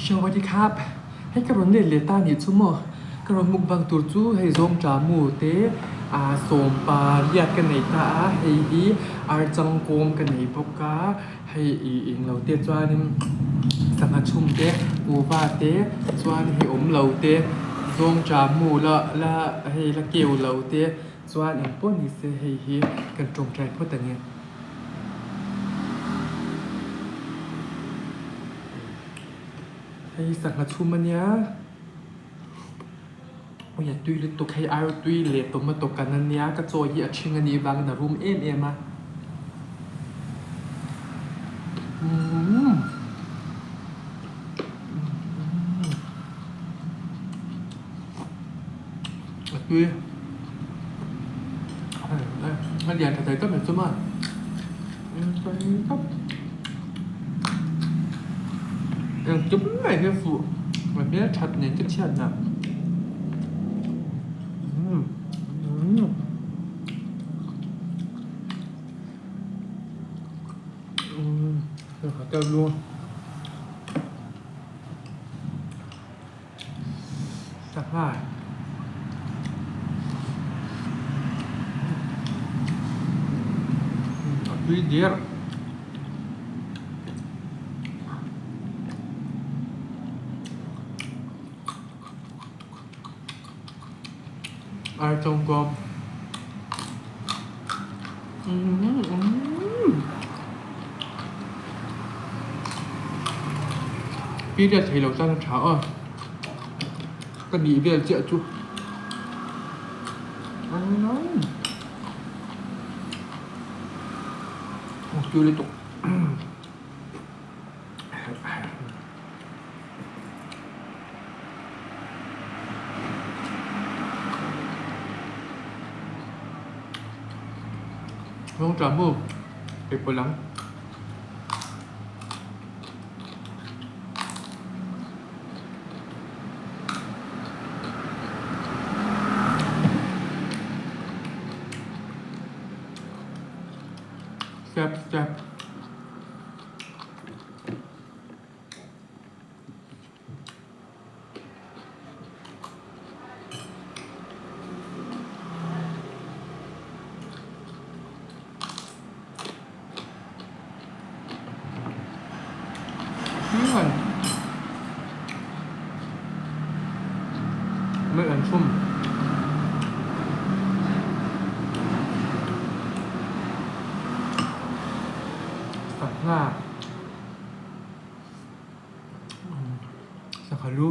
Sawadee khap, hei ka rawn let leh ta nih chu maw? Ka rawn mukbang tur chu hei zawngṭa mu te ah sawmpa riat ka nei ta a, hei hi archangkawm ka nei bawk a, hei ih englo te chuanin sangha chhum te kuhva te chuan hei awm lo te zawngṭa mu la la hei la keu lo te chuan engpawh ni se hei hi kan tawngtai phawt ang e. Hei sangha chhum a nia ui a tui lutuk hei ar tui leh tomato kan a nia ka chaw hi a ṭhing a nih vangin a rum em em a umm a tui a lian tha thei tawp mai chu maw. Engkim mai hi fuh a hmel that nen ka chhiat na Sangha a tui diar. Ar chawngkawm. Period thei lo tan a tha aw. Ka nih vel chiah chu. Tui lutuk. Rawng tla maw ei pawlh ang. Step step. Mai an chhum. Sangha. Sangha lu.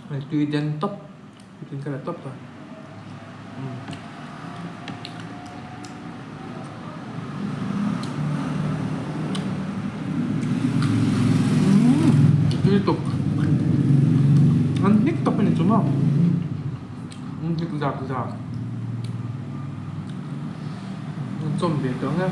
Hei tui den tawp tin ka la tawp a. Tui tuk an hnik tawp a ni chu maw an hnik zak zak an chawm ve tawh ang e.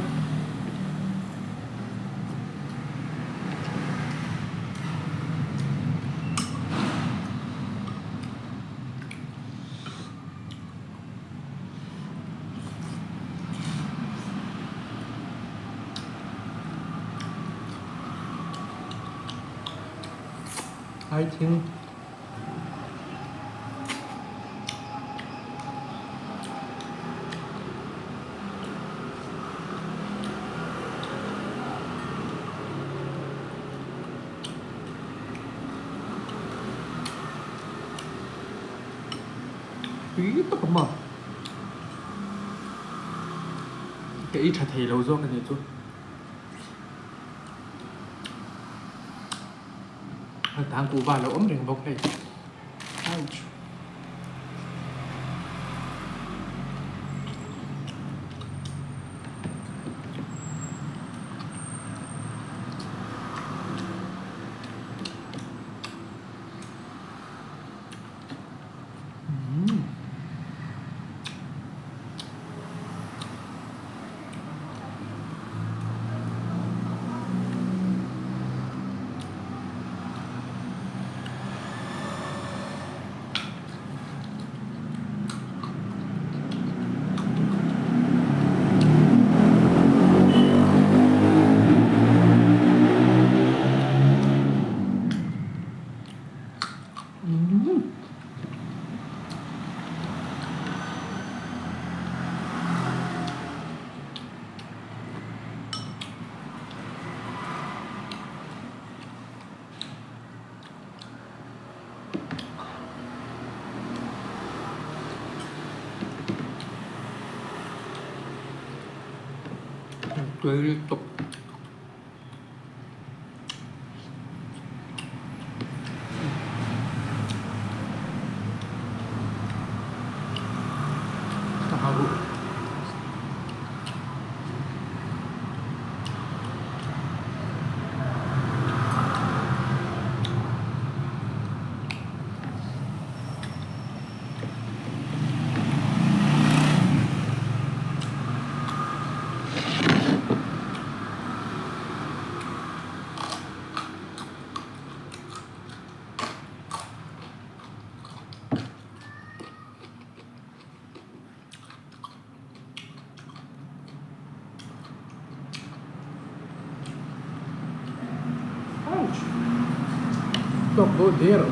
I think Tui tak awm a, ka ei tha thei lo zawk a nih chu. A tang kuhva a lo awm reng bawk hei. Ouch. Tui lutuk. Ka hau ruh. Ouch! Tawk dawh der.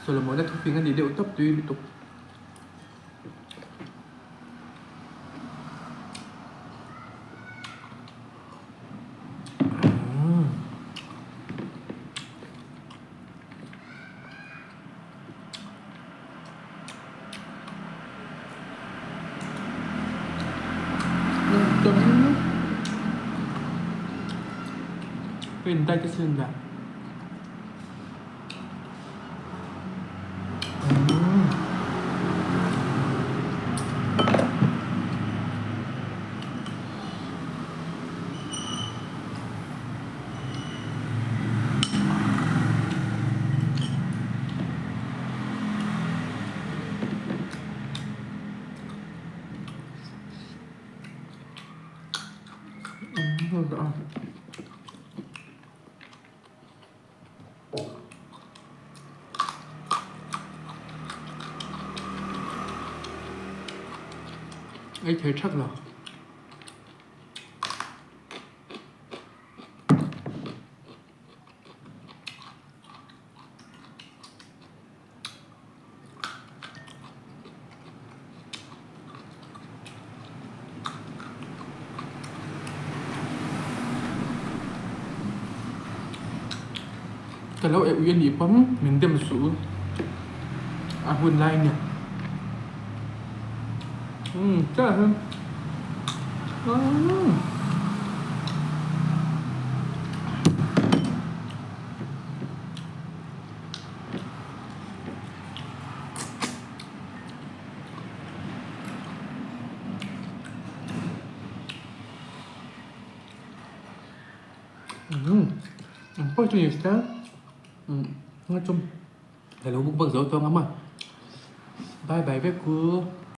Solomon-a thufing a ni deuh tawp tui lutuk. Ka in diet asin le. Ei thei thak lo. Ka lo eh ui a nih pawm min dem suh a hun lai nia umm chiah hian umm. Ang pawh chu ni se nga chum ka lo mukbang zo tawng a maw bye bye vek u.